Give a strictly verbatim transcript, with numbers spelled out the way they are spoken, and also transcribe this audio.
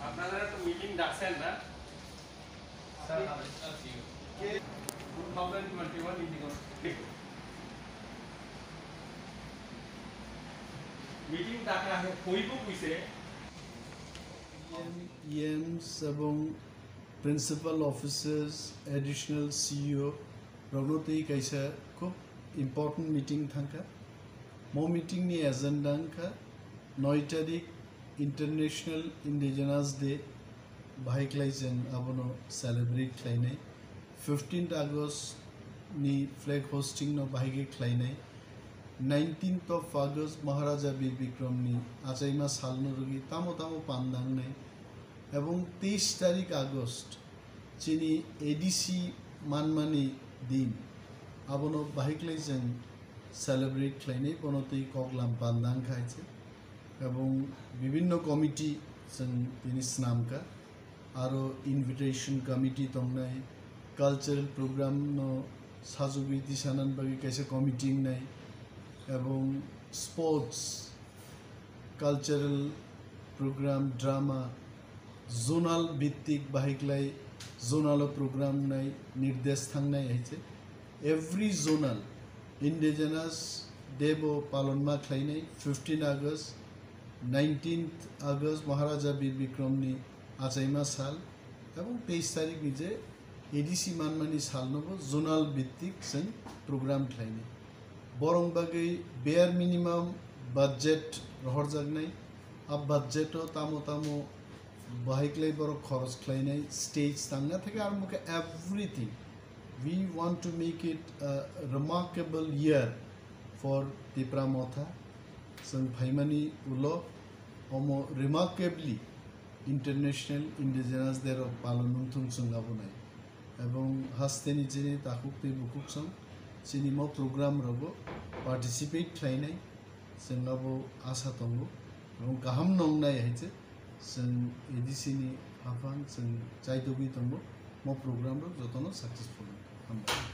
আপনারা তো মিটিং ডাকছেন না? Two thousand twenty-one in the meeting ডাকা হইব কইছে। ইএমস এবং প্রিন্সিপাল অফিসার্স, অ্যাডিশনাল সিইও রগনতই kaisa খুব ইম্পর্টেন্ট মিটিং থাকা। Mo meeting ni agenda wngkha noi tarik International Indigenous Day, bahai khlai chwng abono celebrate khlainai. Fifteenth August ni flag hosting no bahai khe khlainai. Nineteenth of August Maharaja Bir Bikram ni achaima sal no rwgwi tamo tamo pandangnai. Ebong teis tarik August chini ADC manmani din, abono bahai khlai chwng celebrate khlainai, bono twi koklam pandang khai se. Ebong bibinno committee chwng tini swnamkha, aro invitation committee tongnai, cultural program no sajugwi tisanan bagwi kaisa committee wngnai, ebong sports, cultural program, drama, zonal bhittik bahai khlai zonal o program nai nirdesh thangnai hai se. Every zonal Indigenous Day bo palon ma khlainai, fifteen August, nineteenth August Maharaja Bir Bikram ni achaima sal, ebong teis tarik ni je ADC manmani salno bo zonal bhittik chwng program khlainai. Borong bagwi bare minimum budget rohorjaknai. A budget o tamo tamo bahai khlai borok khoros khlainai, stage tangna theke armo khe everything. We want to make it a remarkable year for Tipra Motha. Chwng phaimani ulo omo remarkably International Indigenous Day rok palon wngthung chwng abonai. Ebong hasteni chini takhuk tei bukhuk song chini mo program rogo participate khlainai chwng abo asa tongo. Ebong kaham nongnai hai se chwng ADC ni haphang chwng chaitogwi tongo, mo program rok jotono successful wngthung. Hambai.